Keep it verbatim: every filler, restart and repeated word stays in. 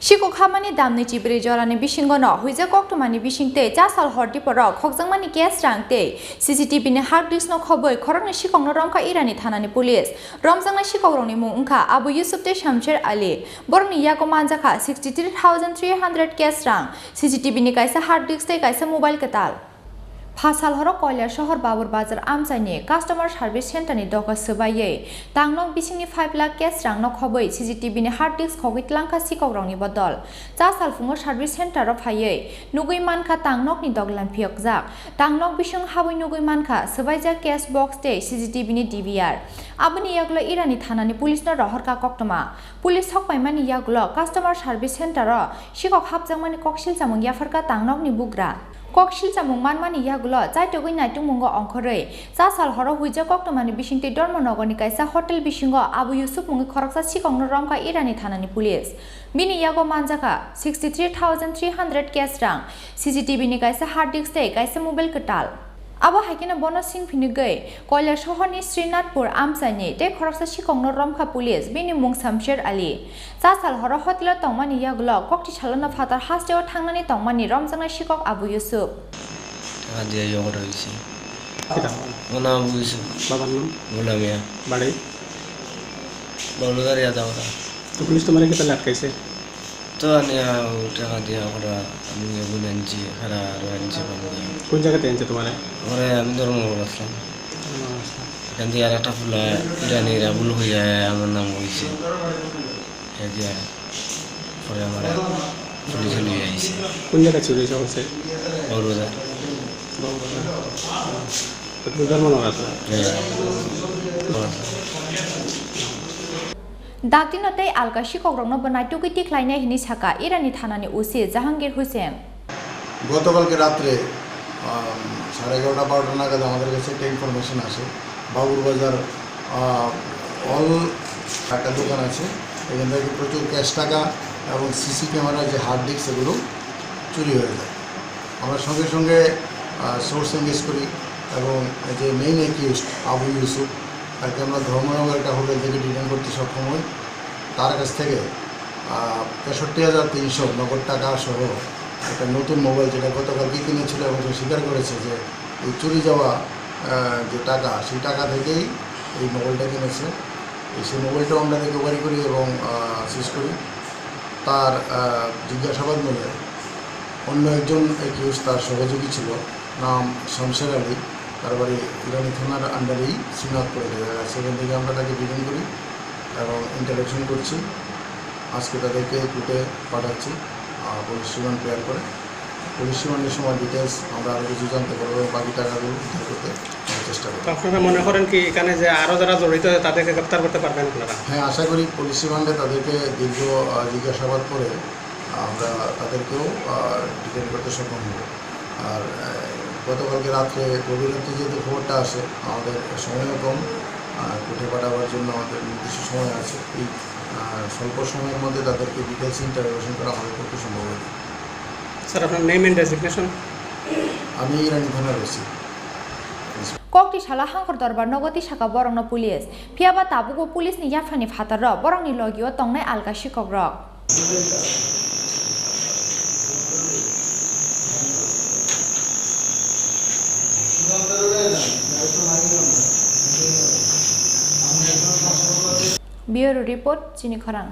Sikok hapmani damni chibrwi jorani bisingono huijak koktwmani bisingtwi chasal hor diporok khokjakmani cash rang tei C C T V ni hard disk no khobwi khoroknwi sikokno romkha Irani thanani police. Romjaknai sikokrokni mung wngkha Abu Yusuf tei Shamsher Ali. Borokni yago manjakha sixty three thousand three hundred cash rang, C C T V ni kaisa hard disk tei kaisa mobile kwtal. Phasal horo Koilasohor Babur Bazar amchaini Customer Service Center ni doga swbaiwi tangnok bisingni five lakh cash rang no khobwi C C T V ni hard disk khogwi tlangkha sikokrokni bodol. Cha salphungo service center o phaiwi nugwi mankha tangnokni doglam phiyokjak. Tangnok bising habwi nugwi mankha swbaijak cash box tei C C T V ni D V R. Aboni yagulo Irani thanani police no rohorkha koktwma. Police sokpaimani yagulo Customer Service Center o sikok hapjakmani koksil chamung yapharkha tangnokni bugra. Koksil chamung manmani yagulo chaitogwi naitungmungo ongkhorwi chasal horo huijak koktwmani bisingtwi Dharmanogorni kaisa hotel bisingo Abu Yusuf mungwi khoroksa sikokno romkha Irani thanani police. Bini yago manjakha sixty three thousand three hundred cash rang, C C T V ni kaisa hard disk tei kaisa mobile kwtal. Abo hai kheno bono singphinigwi Koilasohorni Srinathpur amchaini tei khoroksa sikokno romkha police, bini mung Shamsher Ali. Chasal horo hotel o tongmani yagulo kokti salono phatar hasteo thangnani tongmani romjaknai sikok Abu Yusuf. টাকা দিয়ে জমা রয়েছে। কিতা? ওনা বুঝছো? বাবার নাম? গোলামিয়া। বাড়ি? বলদার ইয়াদা ওরা। তো পুলিশ তোমারে কিতা আটকাইছে? তো আনিয়া ও টাকা দিয়া ওরা আমি এগুলো আনছি, খারা আরো আনছি বলদা। কোন জায়গাতে আনছে তোমারে? ওরা আমি ধর্মনগর আসলাম। আচ্ছা। এখান থেকে আর একটা ফুলা ইরানি রাবুল হইয়া আমার নাম হয়েছে। এই যে পরে আমরা পুলিশে নিয়ে আইছে। কোন জায়গা ছিল এই সমস্যা? বড়বাজার। বড়বাজার। তো তুমি ধর্মনগর আছো? হ্যাঁ। Dakti no tei alka sikokrokno bo naitugwi tikhlainai hinwi sakha Irani thanani O C Jahangir Hussain. গতকালকে রাত্রে, আম, সাড়ে এগারোটা বারোটা নাগাদ আমাদের কাছে একটা ইনফরমেশন আসে, বাবুরবাজার, আ, অল একটা দোকান আছে, এখান থেকে প্রচুর ক্যাশ টাকা এবং সিসি ক্যামেরার যে হার্ড ডিস্ক, এগুলো চুরি হয়ে যায়। আমরা সঙ্গে সঙ্গে, আ, সোর্স এনগেজ করি এবং যে মেইন অ্যাকিউজড আবু ইউসুফ, তাকে আমরা ধর্মনগর একটা হোটেল থেকে ডিটেইন করতে সক্ষম হই। তার কাছ থেকে, আহ, তেষট্টি হাজার তিনশো নগদ টাকা সহ একটা নতুন মোবাইল, যেটা গতকালকে কিনেছিল এবং সে স্বীকার করেছে যে এই চুরি যাওয়া, আহ, যে টাকা, সেই টাকা থেকেই এই মোবাইলটা কিনেছে। এই সেই মোবাইলটাও আমরা রিকভারি করি এবং, আহ, সিজ করি। তার, আহ, জিজ্ঞাসাবাদ মূলে অন্য একজন অ্যাকিউজ তার সহযোগী ছিল, নাম শামশের আলী, তার বাড়ি ইরানি থানার আন্ডারেই শ্রীনাথপুর এলাকায়। সেখান থেকে আমরা তাকে ডিটেইন করি এবং ইন্টারোগেশন করছি। আজকে তাদেরকে কোর্টে পাঠাচ্ছি, আহ, পুলিশ রিমান্ড প্রেয়ার করে। পুলিশ রিমান্ডের সময় ডিটেলস আমরা আরও কিছু জানতে পারবো এবং বাকি টাকাগুলো উদ্ধার করতে আমরা চেষ্টা করব। তো আপনারা মনে করেন কি এখানে যে আরও যারা জড়িত আছে তাদেরকে গ্রেপ্তার করতে পারবেন আপনারা? হ্যাঁ, আশা করি পুলিশ রিমান্ডে তাদেরকে দীর্ঘ, আহ, জিজ্ঞাসাবাদ করে আমরা তাদেরকেও, আহ, ডিটেইন করতে সক্ষম হব। আর, আহ, গতকালকে রাত্রে, গভীর রাত্রে যেহেতু খবরটা আসে, আমাদের সময়ও কম, আহ, কোর্টে পাঠাবার জন্য আমাদের নির্দিষ্ট সময় আছে। এই, আহ, স্বল্প সময়ের মধ্যে তাদেরকে ডিটেলস ইন্টারোগেশন করা আমাদের পক্ষে সম্ভব হয়নি। স্যার, আপনার নেম অ্যান্ড ডেজিগনেশন? আমি ইরানি থানার OC. Kokti salo Hangkhor Dorbar nogo tisakha borokno police, phiyaba tabukbo police ni yaphani phataro borokni logio tongnai alka sikokrok. Bureau Report, Chini Khorang.